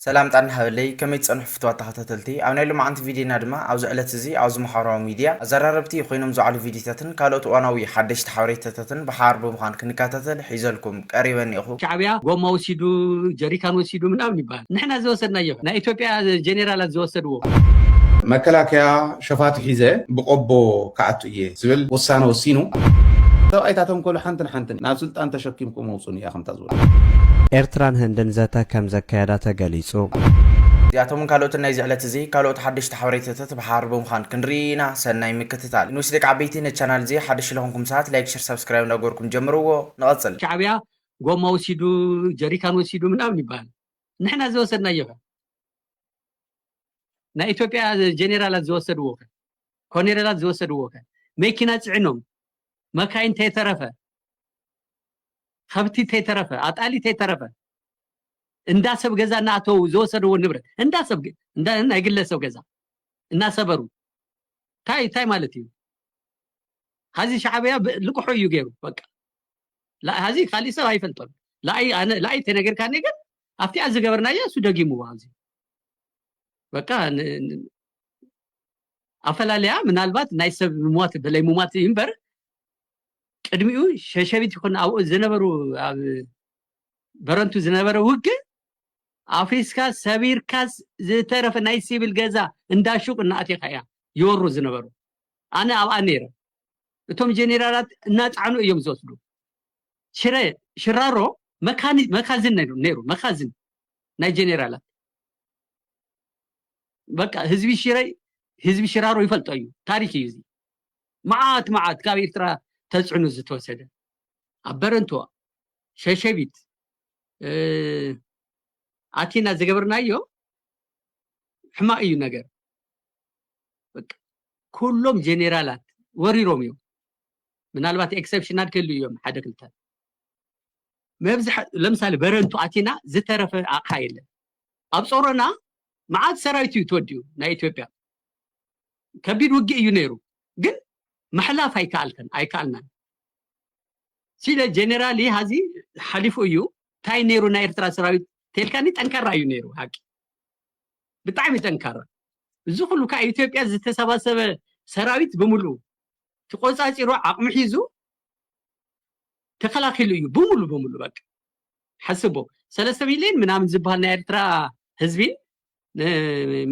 ሰላም ጣና ሃበለይ፣ ከመይ ትጸንሑ ፍትዋት ተኸታተልቲ? ኣብ ናይ ሎማዓንቲ ቪድዮና ድማ ኣብዚ ዕለት እዚ ኣብዚ ማሕበራዊ ሚድያ ኣዘራረብቲ ኮይኖም ዝዓሉ ቪድዮታትን ካልኦት እዋናዊ ሓደሽቲ ሓበሬታታትን ብሓባር ብምዃን ክንከታተል ሒዘልኩም ቀሪበ እኒኹ። ሻዕብያ ጎማ ወሲዱ፣ ጀሪካን ወሲዱ ምናምን ይበሃል። ንሕና ዝወሰድናዮ፣ ናይ ኢትዮጵያ ጀኔራላት ዝወሰድዎ። መከላከያ ሸፋቱ ሒዘ ብቆቦ ክኣቱ እየ ዝብል ውሳነ ወሲኑ። ሰብኣይታ ተንኮሉ ሓንትን ሓንትን ናብ ስልጣን ተሸኪምኩም ኣውፁን እያ ከምታ ዝብል። ኤርትራን ህንድን ዘተ ከም ዘካየዳ ተገሊጹ። እዚኣቶምን ካልኦትን ናይዚ ዕለት እዚ ካልኦት ሓደሽቲ ሓበሬታታት ብሓባር ብምዃን ክንርኢ ኢና። ሰናይ ምክትታል። ንኡስ ደቂ ዓበይቲ ነቲ ቻናል እዚ ሓደሽ ለኹንኩም ሰባት ላይክ፣ ሸር፣ ሳብስክራይብ እንዳገበርኩም ጀምርዎ። ንቐጽል። ሻዕብያ ጎማ ወሲዱ፣ ጀሪካን ወሲዱ ምናምን ይበሃል። ንሕና ዝወሰድናዮ ከ? ናይ ኢትዮጵያ ጀኔራላት ዝወሰድዎ ከ? ኮኔሬላት ዝወሰድዎ ከ? መኪና ጽዕኖም፣ መካይን ተይተረፈ፣ ከብቲ ተይተረፈ፣ ኣጣሊ ተይተረፈ፣ እንዳ ሰብ ገዛ እናኣተዉ ዝወሰድዎ ንብረት፣ እንዳ ሰብ ገ-፣ እንዳ፣ ናይ ግለሰብ ገዛ እናሰበሩ። እንታይ፣ እንታይ ማለት እዩ? ሀዚ ሻዕብያ ብ-፣ ልቅሖ እዩ ገይሩ። በቃ። ላ-፣ ሀዚ ካሊእ ሰብ ኣይፈልጦን። ላኣይ፣ ኣነ፣ ላኣይ ተነገርካኒ ግን ኣብቲኣ ዝገበርናዮ እሱ ደጊምዎ ሀዚ። በቃ፣ ን-፣ ን-፣ ኣፈላለያ ምናልባት ናይ ሰብ ምሟት ብለይ ምሟት እዩ እምበር፣ ቅድሚኡ ሸሸቢት ይኹን ኣብኡ ዝነበሩ፣ ኣብ በረንቱ ዝነበረ ውግእ ኣፍሪስካ ሰቢርካስ ዝተረፈ ናይ ሲቪል ገዛ እንዳ ሹቅ እናኣቲኻ እያ ይወሩ ዝነበሩ። ኣነ ኣብኣ ነይረ። እቶም ጀኔራላት እናጻዕኑ እዮም ዝወስዱ። ሽረ፣ ሽራሮ መካኒ-፣ መካዝን ነይሩ፣ ነይሩ፣ መካዝን ናይ ጀኔራላት። በቃ ህዝቢ ሽረ፣ ህዝቢ ሽራሮ ይፈልጦ እዩ። ታሪክ እዩ እዚ። መዓት፣ መዓት ካብ ኤርትራ ተጽዕኖ ዝተወሰደ። ኣብ በረንቶ፣ ሸሸቢት፣ እ፣ ኣቲና ዝገበርናዮ ሕማቅ እዩ ነገር። በቃ ኩሎም ጀኔራላት ወሪሮም እዮም። ምናልባት ኤክሰፕሽናል ክህሉ እዮም ሓደ ክልተ። መብዝሓ-፣ ለምሳሌ በረንቱ ኣቲና ዝተረፈ ኣቕሓ የለን። ኣብ ጾሮና መዓት ሰራዊት እዩ ተወዲኡ ናይ ኢትዮጵያ። ከቢድ ውግእ እዩ ነይሩ። ግን ምሕላፍ ኣይከኣልከን፣ ኣይከኣልናን። ሲለ ጀኔራል ሀዚ ሓሊፉ እዩ። እንታይ ነይሩ ናይ ኤርትራ ሰራዊት ተልካኒ ጠንካራ እዩ ነይሩ። ሓቂ ብጣዕሚ ጠንካራ። እዚ ኩሉ ካብ ኢትዮጵያ ዝተሰባሰበ ሰራዊት ብምሉ ተቆጻጺሩ ዓቕሚ ሒዙ ተኸላኺሉ እዩ ብምሉ ብምሉ። በቃ ሓስቦ፣ ሰለስተ ሚልዮን ምናምን ዝበሃል ናይ ኤርትራ ህዝቢ፣ ን-፣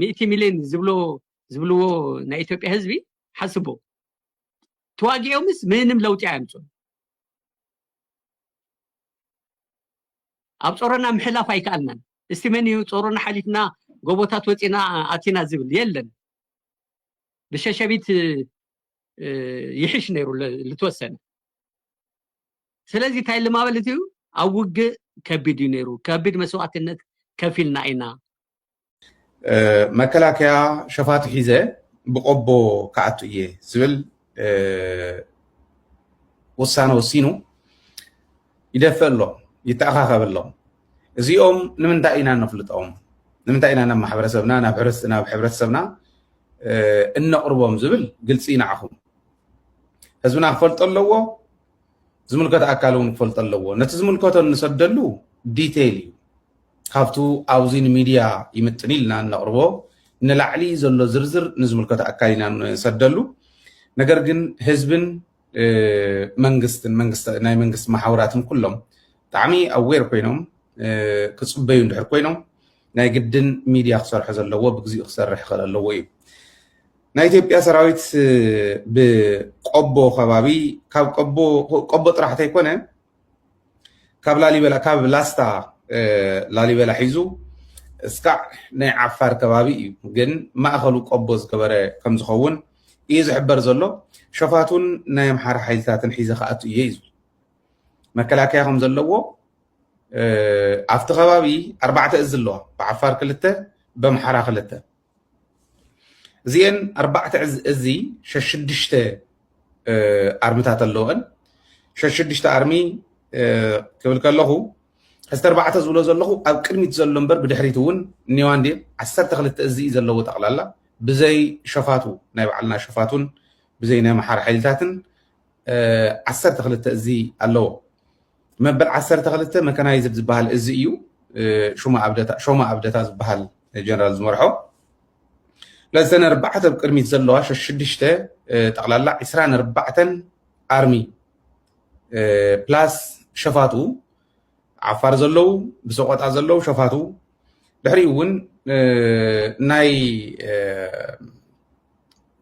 ሚእቲ ሚልዮን ዝብሎ፣ ዝብልዎ ናይ ኢትዮጵያ ህዝቢ ሓስቦ። ተዋጊኦምስ ምንም ለውጢ ኣየምጹን። ኣብ ጾሮና ምሕላፍ ኣይከኣልናን። እስቲ መን እዩ ጾሮና ሓሊፍና ጎቦታት ወጺና ኣቲና ዝብል? የለን። ብሸሸቢት፣ እ፣ ይሕሽ ነይሩ ለ-፣ ልትወሰነ። ስለዚ እንታይ ልማበለት እዩ? ኣብ ውግእ ከቢድ እዩ ነይሩ። ከቢድ መስዋዕትነት ከፊልና ኢና። እ፣ መከላከያ ሸፋቱ ሒዘ ብቆቦ ክኣቱ እየ ዝብል፣ እ፣ ውሳነ ወሲኑ ይደፍእ ኣሎ፣ ይተኣኻኸብ ኣሎ። እዚኦም ንምንታይ ኢና ነፍልጦም? ንምንታይ ኢና ናብ ማሕበረሰብና፣ ናብ ሕብረተ-፣ ናብ ሕብረተሰብና፣ እ፣ እነቕርቦም ዝብል ግልፂ ንዓኹም። ህዝብና ክፈልጦ ኣለዎ፣ ዝምልከቶ ኣካል እውን ክፈልጦ ኣለዎ። ነቲ ዝምልከቶ እንሰደሉ ዲቴይል እዩ። ካብቱ ኣብዚ ንሚድያ ይምጥን ኢልና እነቕርቦ ንላዕሊ ዘሎ ዝርዝር ንዝምልከቶ ኣካል ኢና ንሰደሉ። ነገር ግን ህዝብን፣ እ፣ መንግስትን፣ መንግስት፣ ናይ መንግስቲ መሓውራትን ኩሎም ብጣዕሚ ኣዌር ኮይኖም፣ እ፣ ክጽበዩ እንድሕር ኮይኖም ናይ ግድን ሚድያ ክሰርሖ ዘለዎ፣ ብግዚኡ ክሰርሕ ክኽእል ኣለዎ እዩ። ናይ ኢትዮጵያ ሰራዊት፣ እ፣ ብቆቦ ከባቢ፣ ካብ ቆቦ፣ ቆቦ ጥራሕ ተይኮነ፣ ካብ ላሊበላ፣ ካብ ላስታ፣ እ፣ ላሊበላ ሒዙ እስካዕ ናይ ዓፋር ከባቢ እዩ። ግን ማእኸሉ ቆቦ ዝገበረ ከም ዝኸውን እዩ ዝሕበር ዘሎ። ሸፋቱን ናይ ኣምሓራ ሓይልታትን ሒዘ ክኣቱ እየ እዩ ዝብል። መከላከያ ከም ዘለዎ፣ እ፣ ኣብቲ ከባቢ ኣርባዕተ እዝ ኣለዋ። ብዓፋር ክልተ፣ በምሓራ ክልተ። እዚኤን ኣርባዕተ እዝ-፣ እዚ ሸሽዱሽተ፣ እ፣ ኣርምታት ኣለወን። ሸሽዱሽተ ኣርሚ፣ እ፣ ክብል ከለኹ፣ ሕዝቲ ኣርባዕተ ዝብሎ ዘለኹ ኣብ ቅድሚት ዘሎ እምበር ብድሕሪት እውን እኒዋ እንድየ። ዓሰርተ ክልተ እዚ እዩ ዘለዎ ጠቕላላ። ብዘይ ሸፋቱ፣ ናይ ባዕልና ሸፋቱን ብዘይ ናይ ኣምሓራ ሓይልታትን፣ እ፣ ዓሰርተ ክልተ እዚ ኣለዎ። መበል ዓሰርተ ክልተ መካናይዝድ ዝበሃል እዚ እዩ። እ፣ ሹማ ኣብደታ፣ ሾማ ኣብደታ ዝበሃል ጀነራል ዝመርሖ። ለዘን ኣርባዕተ ኣብ ቅድሚት ዘለዋ ሸሽዱሽተ፣ እ፣ ጠቕላላ ዕስራን ኣርባዕተን ኣርሚ፣ እ፣ ፕላስ ሸፋቱ ዓፋር ዘለዉ፣ ብሰቆጣ ዘለዉ ሸፋቱ፣ ድሕሪኡ እውን፣ እ፣ ናይ፣ እ፣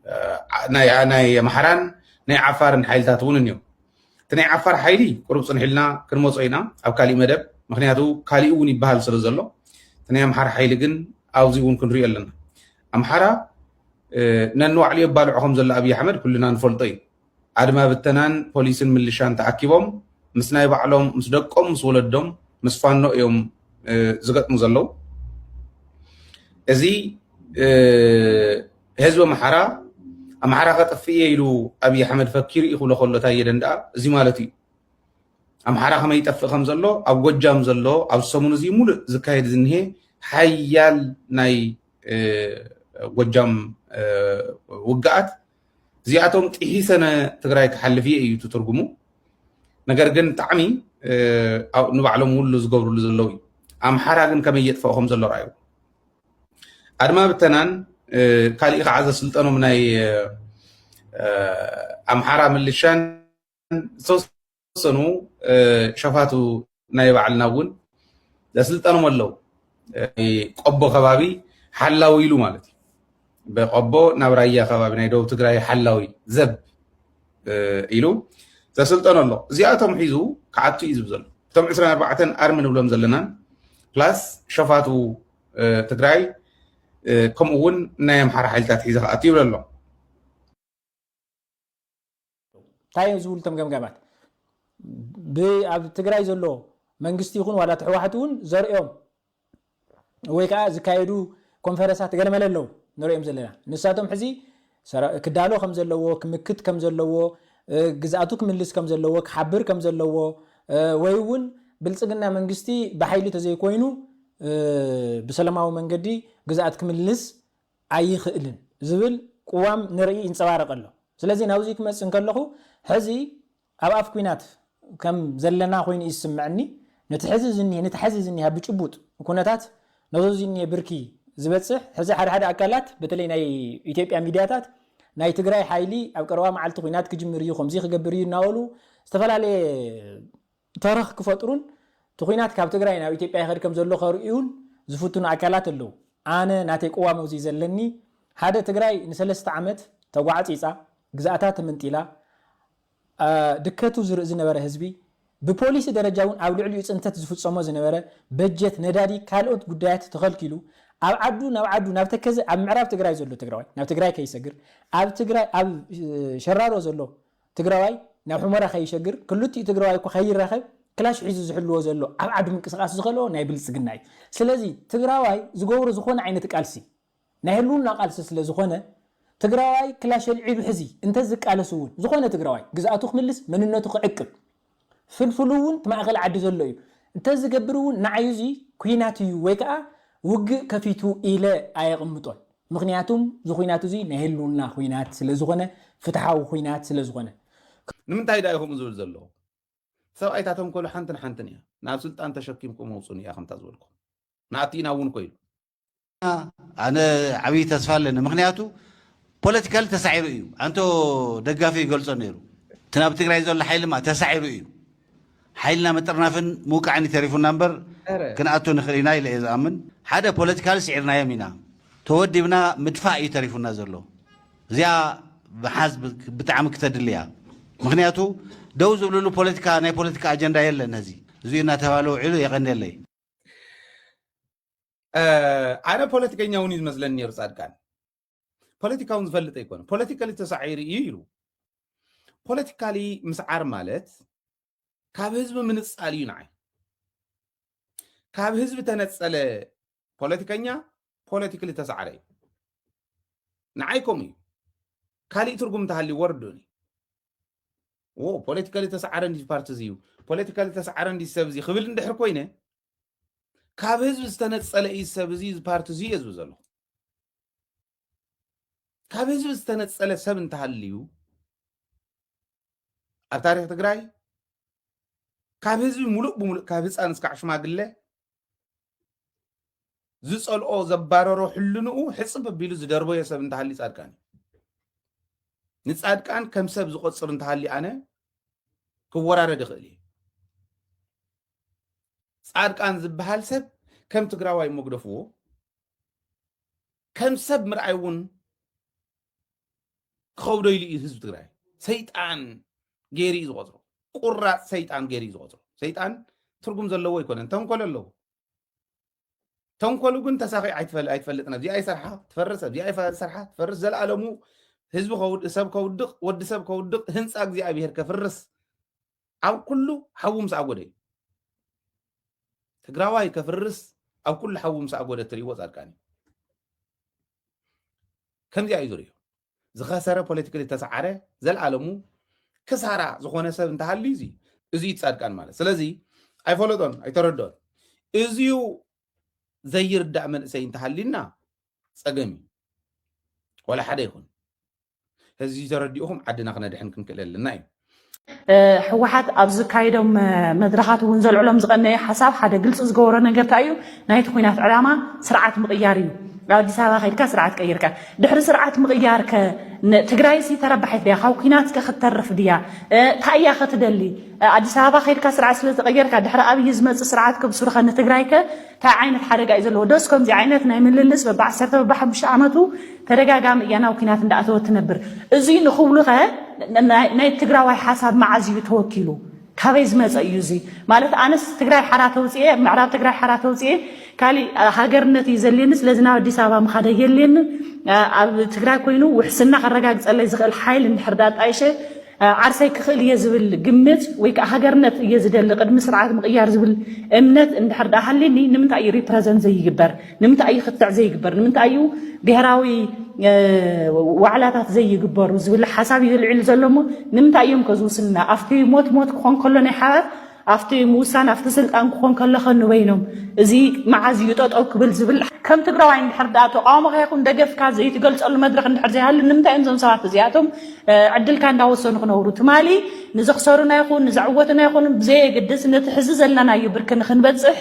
እ፣ ናይ፣ ናይ ኣምሓራን ናይ ዓፋርን ሓይልታት እውን እኒኦም። እቲ ናይ ዓፋር ሓይሊ ቁሩብ ጽንሕ ኢልና ክንመጾ ኢና ኣብ ካሊእ መደብ፣ ምኽንያቱ ካሊእ እውን ይበሃል ስለ ዘሎ፣ እቲ ናይ ኣምሓራ ሓይሊ ግን ኣብዚ እውን ክንሪኦ ኣለና። ኣምሓራ፣ እ፣ ነንባዕሉ የባልዖ ከም ዘሎ ኣብይ ኣሕመድ ኩልና ንፈልጦ እዩ። ኣድማ ብተናን ፖሊስን ምልሻን ተኣኪቦም ምስ ናይ ባዕሎም፣ ምስ ደቆም፣ ምስ ወለዶም፣ ምስ ፋኖ እዮም፣ እ፣ ዝገጥሙ ዘለዉ። እዚ፣ እ፣ ህዝቢ ኣምሓራ፣ ኣምሓራ ከጥፍእ እየ ኢሉ ኣብይ ኣሕመድ ፈኪሩ እዩ ክብሎ ከሎ ታየ ደንደኣ እዚ ማለት እዩ። ኣምሓራ ከመይ ይጠፍእ ከም ዘሎ ኣብ ጎጃም ዘሎ ኣብዚ ሰሙን እዚ ሙሉእ ዝካየድ ዝንሄ ሓያል ናይ፣ እ፣ ጎጃም፣ እ፣ ውግኣት እዚኣቶም ጥሒሰ ንትግራይ ክሓልፍ እየ እዩ እቲ ትርጉሙ። ነገር ግን ብጣዕሚ፣ እ፣ ኣብ-፣ ንባዕሎም ውሉ ዝገብርሉ ዘለዉ እዩ። ኣምሓራ ግን ከመይ የጥፍኦ ከም ዘሎ ረኣዩ። ኣድማ ብተናን፣ እ፣ ካሊእ ከዓ ዘስልጠኖም ናይ፣ እ፣ ኣምሓራ ምልሻን ዝተወሰኑ፣ እ፣ ሸፋቱ ናይ ባዕልና እውን ዘስልጠኖም ኣለዉ። እ፣ ቆቦ ከባቢ ሓላዊ ኢሉ ማለት እዩ። ብቆቦ ናብ ራያ ከባቢ ናይ ደቡብ ትግራይ ሓላዊ ዘብ፣ እ፣ ኢሉ ዘስልጠኖ ኣሎ። እዚኣቶም ሒዙ ክኣቱ እዩ ዝብል ዘሎ። እቶም ዕስራን ኣርባዕተን ኣርሚ ንብሎም ዘለናን ፕላስ ሸፋቱ፣ እ፣ ትግራይ፣ እ፣ ከምኡ እውን ናይ ኣምሓራ ሓይልታት ሒዘ ክኣቱ ይብል ኣሎ። እንታይ እዮም ዝብሉ እቶም ገምጋማት? ብ-፣ ኣብ ትግራይ ዘሎ መንግስቲ ይኹን ዋላ እቲ ህወሓት እውን ዘርእዮም ወይ ከዓ ዝካየዱ ኮንፈረንሳት ገለመለ ኣለዉ ንሪኦም ዘለና። ንሳቶም ሕዚ ሰራ-፣ ክዳሎ ከም ዘለዎ፣ ክምክት ከም ዘለዎ፣ እ፣ ግዝኣቱ ክምልስ ከም ዘለዎ፣ ክሓብር ከም ዘለዎ፣ እ፣ ወይ እውን ብልፅግና መንግስቲ ብሓይሊ ተዘይኮይኑ፣ እ፣ ብሰላማዊ መንገዲ ግዝኣት ክምልስ ኣይኽእልን ዝብል ቅዋም ንርኢ ይንፀባረቕ ኣሎ። ስለዚ ናብዚ ክመፅእ እንከለኹ ሕዚ ኣብ ኣፍ ኲናት ከም ዘለና ኮይኑ እዩ ዝስምዐኒ። ነቲ ሕዚ ዝኒሀ፣ ነቲ ሕዚ ዝኒሀ ብጭቡጥ ኩነታት ነዞ ዝኒሀ ብርኪ ዝበፅሕ ሕዚ ሓደ ሓደ ኣካላት በተለይ ናይ ኢትዮጵያ ሚድያታት ናይ ትግራይ ሓይሊ ኣብ ቀረባ መዓልቲ ኲናት ክጅምር እዩ፣ ከምዚ ክገብር እዩ እናበሉ ዝተፈላለየ ተረኽ ክፈጥሩን እቲ ኲናት ካብ ትግራይ ናብ ኢትዮጵያ ይኸድ ከም ዘሎ ከርእዩን ዝፍትኑ ኣካላት ኣለዉ። ኣነ ናተይ ቅዋም ኣብዚ ዘለኒ ሓደ ትግራይ ንሰለስተ ዓመት ተጓዕፂፃ፣ ግዝኣታ ተመንጢላ፣ አ፣ ድከቱ ዝርኢ ዝነበረ ህዝቢ ብፖሊሲ ደረጃ እውን ኣብ ልዕሊኡ ፅንተት ዝፍፀሞ ዝነበረ በጀት፣ ነዳዲ፣ ካልኦት ጉዳያት ተኸልኪሉ ኣብ ዓዱ ናብ ዓዱ ናብ ተከዘ ኣብ ምዕራብ ትግራይ ዘሎ ትግራዋይ ናብ ትግራይ ከይሰግር ኣብ ትግራይ ኣብ እ፣ ሸራሮ ዘሎ ትግራዋይ ናብ ሑመራ ከይሸግር ክልቲኡ ትግራዋይ እኮ ከይራኸብ ክላሽ ሒዙ ዝሕልዎ ዘሎ ኣብ ዓዱ ምንቅስቃስ ዝኸልኦ ናይ ብልፅግና እዩ። ስለዚ ትግራዋይ ዝገብሮ ዝኾነ ዓይነት ቃልሲ ናይ ህልውና ቃልሲ ስለ ዝኾነ ትግራዋይ ክላሽ ኣልዒሉ ሕዚ እንተዝቃለስ እውን ዝኾነ ትግራዋይ ግዝኣቱ ክምልስ መንነቱ ክዕቅብ ፍልፍሉ እውን እቲ ማእኸል ዓዲ ዘሎ እዩ። እንተዝገብር እውን ንዓይ እዚ ኩናት እዩ ወይ ከዓ ውግእ ከፊቱ ኢለ ኣየቕምጦን። ምክንያቱም እዚ ኩናት እዚ ናይ ህልውና ኩናት ስለ ዝኾነ ፍትሓዊ ኩናት ስለ ዝኾነ። ንምንታይ ዳ እዩ ከምኡ ዝብል ዘሎ? ሰብኣይ እታ ተንኮሉ ሓንትን ሓንትን እያ። ናብ ስልጣን ተሸኪምኩም ኣውፁኒ እያ ከምታ ዝበልኩም። ንኣቲ ኢና እውን ኮይሉ ኣነ ዓብዪ ተስፋ ኣለኒ። ምክንያቱ ፖለቲካሊ ተሳዒሩ እዩ። ኣንቶ ደጋፊ ይገልጾ ነይሩ። እቲ ናብ ትግራይ ዘሎ ሓይሊ ማ ተሳዒሩ እዩ። ሓይልና ምጥርናፍን ምውቃዕን እዩ ተሪፉና እምበር ኧረ። ክንኣቱ ንኽእል ኢና ኢለ እየ ዝኣምን። ሓደ ፖለቲካሊ ስዒርናዮም ኢና። ተወዲብና ምድፋእ እዩ ተሪፉና ዘሎ። እዚኣ ምሓዝ ብ-፣ ብጣዕሚ ክተድሊ እያ። ምክንያቱ ደው ዝብልሉ ፖለቲካ፣ ናይ ፖለቲካ ኣጀንዳ የለን። ነዚ እዚ እናተባለ ውዒሉ የቐንየለይ። እ፣ ኣነ ፖለቲከኛ እውን እዩ ዝመስለኒ ነይሩ ፃድቃን። ፖለቲካ እውን ዝፈልጥ ኣይኮነ። ፖለቲካሊ ተሳዒሩ እዩ ኢሉ። ፖለቲካሊ ምስዓር ማለት ካብ ህዝቢ ምንፃል እዩ ንዓይ። ካብ ህዝቢ ተነፀለ ፖለቲከኛ ፖለቲካሊ ተሳዕረ እዩ። ንዓይ ከምኡ እዩ። ካሊእ ትርጉም እንተሃልይዎ ርድኡኒ። ዎ ፖለቲካሊ ተሳዕረ እንዲ ፓርቲ እዚ እዩ፣ ፖለቲካሊ ተሳዕረ እንዲ ሰብ እዚ ክብል እንድሕር ኮይነ ካብ ህዝቢ ዝተነፀለ እዩ ሰብ እዚ፣ እዚ ፓርቲ እዚ እየ ዝብል ዘለኹ። ካብ ህዝቢ ዝተነፀለ ሰብ እንተሃልዩ ኣብ ታሪክ ትግራይ ካብ ህዝቢ ሙሉእ ብሙሉእ ካብ ህፃን እስካዕ ሽማግለ ዝጸልኦ ዘባረሮ ሕልንኡ ሕጽብ ኣቢሉ ዝደርበዮ ሰብ እንተሃልዩ ጻድቃን እዩ። ንጻድቃን ከም ሰብ ዝቆጽር እንተሃልዩ ኣነ ክወራረድ ይኽእል እዩ። ጻድቃን ዝበሃል ሰብ ከም ትግራዋይ መግደፍዎ ከም ሰብ ምርኣይ እውን ክኸብዶ ኢሉ እዩ ህዝቢ ትግራይ ሰይጣን ገይሩ እዩ ዝቆፅሮ። ቁራፅ ሰይጣን ገይሩ እዩ ዝቆፅሮ። ሰይጣን ትርጉም ዘለዎ ኣይኮነን፣ ተንኮል ኣለዎ። ተንኮሉ ግን ተሳኺ ኣይትፈል- ኣይትፈልጥን። ኣብዚኣ ይሰርሓ ትፈርስ፣ ኣብዚኣ ይፈ- ይሰርሓ ትፈርስ። ዘለኣለሙ ህዝቢ ከውድ- ሰብ ከውድቕ፣ ወዲ ሰብ ከውድቕ፣ ህንፃ እግዚኣብሄር ከፍርስ፣ ኣብ ኩሉ ሓዉ ምስ ኣጎደ እዩ። ትግራዋይ ከፍርስ ኣብ ኩሉ ሓዉ ምስ ኣጎደ እትርእይዎ ጻድቃን እዩ። ከምዚኣ እዩ ዝርእዮ። ዝኸሰረ ፖለቲካሊ ዝተሰዓረ ዘለኣለሙ ክሳራ ዝኾነ ሰብ እንተሃልዩ እዚ እዩ ጻድቃን ማለት። ስለዚ ኣይፈለጦን ኣይተረድኦን። እዚዩ ዘይርዳእ መንእሰይ እንተሃልዩና ጸገም እዩ። ወላ ሓደ ይኹን። ህዝቢ ተረዲኡኹም ዓድና ክነድሕን ክንክእል ኣለና እዩ። ህወሓት ኣብ ዝካየዶም መድረኻት እውን ዘልዕሎም ዝቐነየ ሓሳብ ሓደ ግልፂ ዝገበሮ ነገር እንታይ እዩ? ናይቲ ኩናት ዕላማ ስርዓት ምቕያር እዩ። ኣብ ኣዲስ ኣበባ ከይድካ ስርዓት ቀይርካ ድሕሪ ስርዓት ምቕያር ከ ትግራይ ሲ ተረባሒት ድያ? ካብ ኩናት ከ ክትተርፍ ድያ? እንታይ እያ ከትደሊ? ኣዲስ ኣበባ ከይድካ ስርዓት ስለዝተቐየርካ ድሕሪ ኣብይ ዝመፅእ ስርዓት ከ ብስሩ ከ ንትግራይ ከ እንታይ ዓይነት ሓደጋ እዩ ዘለዎ? ደስ ከምዚ ዓይነት ናይ ምልልስ በብዓሰርተ በብሓሙሽተ ዓመቱ ተደጋጋሚ እያ ናብ ኩናት እንዳኣተወት ትነብር። እዙይ ንኽብሉ ኸ ናይ ትግራዋይ ሓሳብ መዓዝ እዩ ተወኪሉ? ካበይ ዝመፀ እዩ እዚ? ማለት ኣነስ ትግራይ ሓራ ተውፅኤ፣ ምዕራብ ትግራይ ሓራ ተውፅኤ፣ ካሊእ ሃገርነት እዩ ዘልየኒ፣ ስለዚ ናብ ኣዲስ ኣበባ ምኻደ የልየኒ፣ ኣብ ትግራይ ኮይኑ ውሕስና ከረጋግፀለይ ዝኽእል ሓይል እንድሕር ዳጣይሸ ዓርሰይ ክኽእል እየ ዝብል ግምት ወይ ከዓ ሃገርነት እየ ዝደሊ ቅድሚ ስርዓት ምቕያር ዝብል እምነት እንድሕር ደኣ ሃልዩኒ ንምንታይ እዩ ሪፕረዘንት ዘይግበር? ንምንታይ እዩ ክትዕ ዘይግበር? ንምንታይ እዩ ብሄራዊ ዋዕላታት ዘይግበሩ ዝብል ሓሳብ እዩ ልዕሉ ዘሎ እሞ ንምንታይ እዮም ከ ዝውስንና? ኣብቲ ሞት ሞት ክኾን ከሎ ናይ ሓባር ኣብቲ ምውሳን ኣብቲ ስልጣን ክኾን ከለኸ ንበይኖም እዚ መዓዝ እዩ ጠጠው ክብል ዝብል ከም ትግራዋይ እንድሕር ደኣ ተቃውሞኻ ይኹን ደገፍካ ዘይትገልፀሉ መድረኽ እንድሕር ዘይሃሉ ንምንታይ እዮም እዞም ሰባት እዚኣቶም ዕድልካ እንዳወሰኑ ክነብሩ ትማሊ ንዘኽሰሩና ይኹን ንዘዕወትና ይኹን ብዘየግድስ ነቲ ሕዚ ዘለናዮ ብርኪ ንክንበፅሕ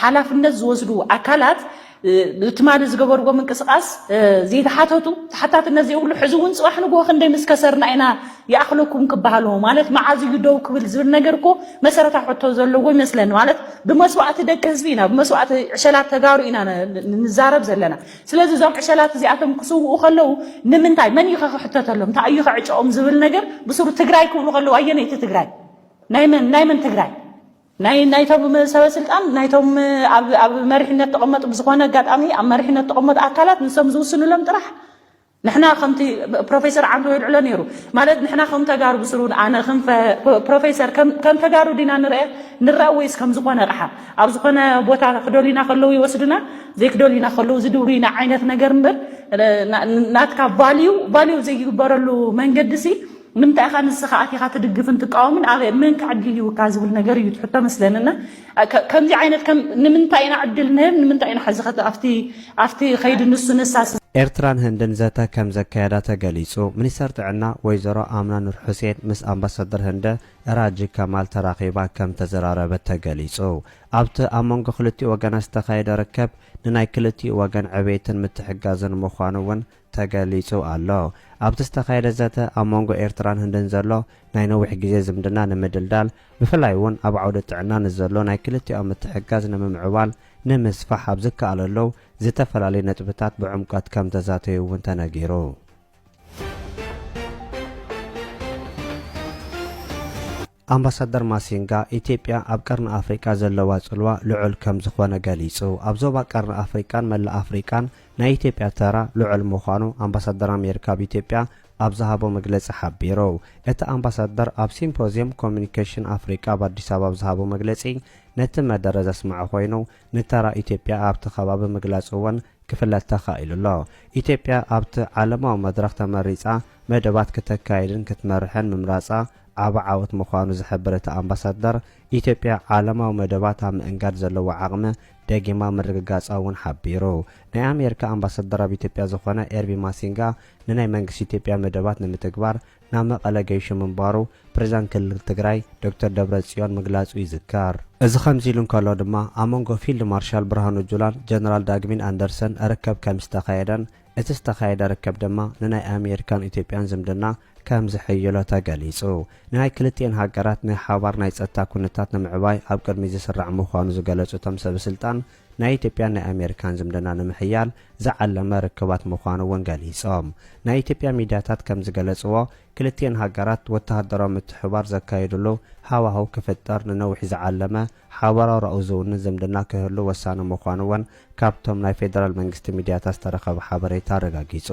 ሓላፍነት ዝወስዱ ኣካላት ትማሊ ዝገበርዎ ምንቅስቃስ ዘይተሓተቱ ተሓታትነት ዘይብሉ ሕዚ እውን ፅባሕ ንግሆ ክንደይ ምስ ከሰርና ኢና ይኣኽለኩም ክበሃሉ ማለት መዓዝ እዩ ደው ክብል ዝብል ነገር እኮ መሰረታዊ ሕቶ ዘለዎ ይመስለኒ ማለት ብመስዋእቲ ደቂ ህዝቢ ኢና ብመስዋእቲ ዕሸላት ተጋሩ ኢና ንዛረብ ዘለና ስለዚ እዞም ዕሸላት እዚኣቶም ክስውኡ ከለዉ ንምንታይ መን እዩ ክሕተተሎም እንታይ እዩ ክዕጨኦም ዝብል ነገር ብስሩ ትግራይ ክብሉ ከለዉ ኣየነይቲ ትግራይ ናይ መን ናይ መን ትግራይ ናይ ናይቶም ሰበ ስልጣን ናይቶም ኣብ መሪሕነት ተቐመጡ ብዝኾነ ኣጋጣሚ ኣብ መሪሕነት ተቐመጡ ኣካላት ንሶም ዝውስኑሎም ጥራሕ ንሕና ከምቲ ፕሮፌሰር ዓንቶ የልዕሎ ነይሩ ማለት ንሕና ከም ተጋሩ ብስሩ ኣነ ከም ፕሮፌሰር ከም ተጋሩ ዲና ንርአ ንረአ ወይስ ከም ዝኾነ ኣቕሓ ኣብ ዝኾነ ቦታ ክደልዩና ከለዉ ይወስዱና ዘይክደልዩና ከለዉ ዝድብሩና ዓይነት ነገር እምበር ናትካ ቫልዩ ቫልዩ ዘይግበረሉ መንገዲ ሲ ንምንታይ ኢኻ ንስኻ ኣቲኻ ትድግፍን ትቃወምን ኣበ መን ክዕድል ይውካ ዝብል ነገር እዩ ትሕቶ መስለንና ከምዚ ዓይነት ንምንታይ ኢና ዕድል ንህብ ንምንታይ ኢና ሕዚ ኣብቲ ከይዲ ንሱ ንሳ ኤርትራን ህንድን ዘተ ከም ዘካየዳ ተገሊጹ። ሚኒስተር ጥዕና ወይዘሮ ኣምና ኑር ሑሴን ምስ ኣምባሳደር ህንዲ ራጂ ከማል ተራኺባ ከም ተዘራረበት ተገሊጹ። ኣብቲ ኣብ መንጎ ክልቲኡ ወገናት ዝተኻየደ ርክብ ንናይ ክልቲኡ ወገን ዕቤትን ምትሕግጋዝን ምዃኑ እውን ተገሊጹ ኣሎ። ኣብቲ ዝተኻየደ ዘተ ኣብ መንጎ ኤርትራን ህንድን ዘሎ ናይ ነዊሕ ግዜ ዝምድና ንምድልዳል ብፍላይ እውን ኣብ ዓውዲ ጥዕና ንዘሎ ናይ ክልቲኦም ምትሕግጋዝ ንምምዕባል ንምስፋሕ ኣብ ዝከኣለሉ ዝተፈላለዩ ነጥብታት ብዕምቆት ከም ተዛተዩ እውን ተነጊሩ። ኣምባሳደር ማሲንጋ ኢትዮጵያ ኣብ ቀርኒ ኣፍሪቃ ዘለዋ ጽልዋ ልዑል ከም ዝኾነ ገሊጹ። ኣብ ዞባ ቀርኒ ኣፍሪቃን መላእ ኣፍሪቃን ናይ ኢትዮጵያ ተራ ልዑል ምዃኑ ኣምባሳደር ኣሜሪካ ኣብ ኢትዮጵያ ኣብ ዝሃቦ መግለጺ ሓቢሩ። እቲ ኣምባሳደር ኣብ ሲምፖዝየም ኮሚኒኬሽን ኣፍሪቃ ኣብ ኣዲስ ኣበባ ኣብ ዝሃቦ መግለጺ ነቲ መደረ ዘስምዐ ኮይኑ ንተራ ኢትዮጵያ ኣብቲ ከባቢ ምግላጹ እውን ክፍለጥ ተኻኢሉ ኣሎ። ኢትዮጵያ ኣብቲ ዓለማዊ መድረኽ ተመሪጻ መደባት ክተካይድን ክትመርሕን ምምራጻ ዓቢ ዓወት ምዃኑ ዝሕብር እቲ ኣምባሳደር፣ ኢትዮጵያ ዓለማዊ መደባት ኣብ ምእንጋድ ዘለዋ ዓቕሚ ደጊማ ምርግጋጻ እውን ሓቢሩ። ናይ ኣሜሪካ ኣምባሳደር ኣብ ኢትዮጵያ ዝኾነ ኤርቪ ማሲንጋ ንናይ መንግስቲ ኢትዮጵያ መደባት ንምትግባር ናብ መቐለ ገይሹ ምንባሩ ፕሬዚዳንት ክልል ትግራይ ዶክተር ደብረጽዮን ምግላጹ ይዝከር። እዚ ከምዚ ኢሉ እንከሎ ድማ፣ ኣብ መንጎ ፊልድ ማርሻል ብርሃኑ ጁላን ጀነራል ዳግሚን ኣንደርሰን ርክብ ከም ዝተኻየደን፣ እቲ ዝተኻየደ ርክብ ድማ ንናይ ኣሜሪካን ኢትዮጵያን ዝምድና ከም ዝሕይሎ ተገሊጹ። ንናይ ክልቲኤን ሃገራት ናይ ሓባር ናይ ጸጥታ ኩነታት ንምዕባይ ኣብ ቅድሚት ዝስራዕ ምዃኑ ዝገለጹ እቶም ሰበ ስልጣን፣ ናይ ኢትዮጵያን ናይ ኣሜሪካን ዝምድና ንምሕያል ዝዓለመ ርክባት ምዃኑ እውን ገሊጾም። ናይ ኢትዮጵያ ሚድያታት ከም ዝገለጽዎ፣ ክልቲኤን ሃገራት ወተሃደራዊ ምትሕብባር ዘካየድሉ ሃዋህው ክፍጠር ንነዊሕ ዝዓለመ ሓባራዊ ራኡ ዝውንን ዝምድና ክህሉ ወሳኒ ምዃኑ እውን ካብቶም ናይ ፌደራል መንግስቲ ሚድያታት ዝተረኸበ ሓበሬታ ኣረጋጊጹ።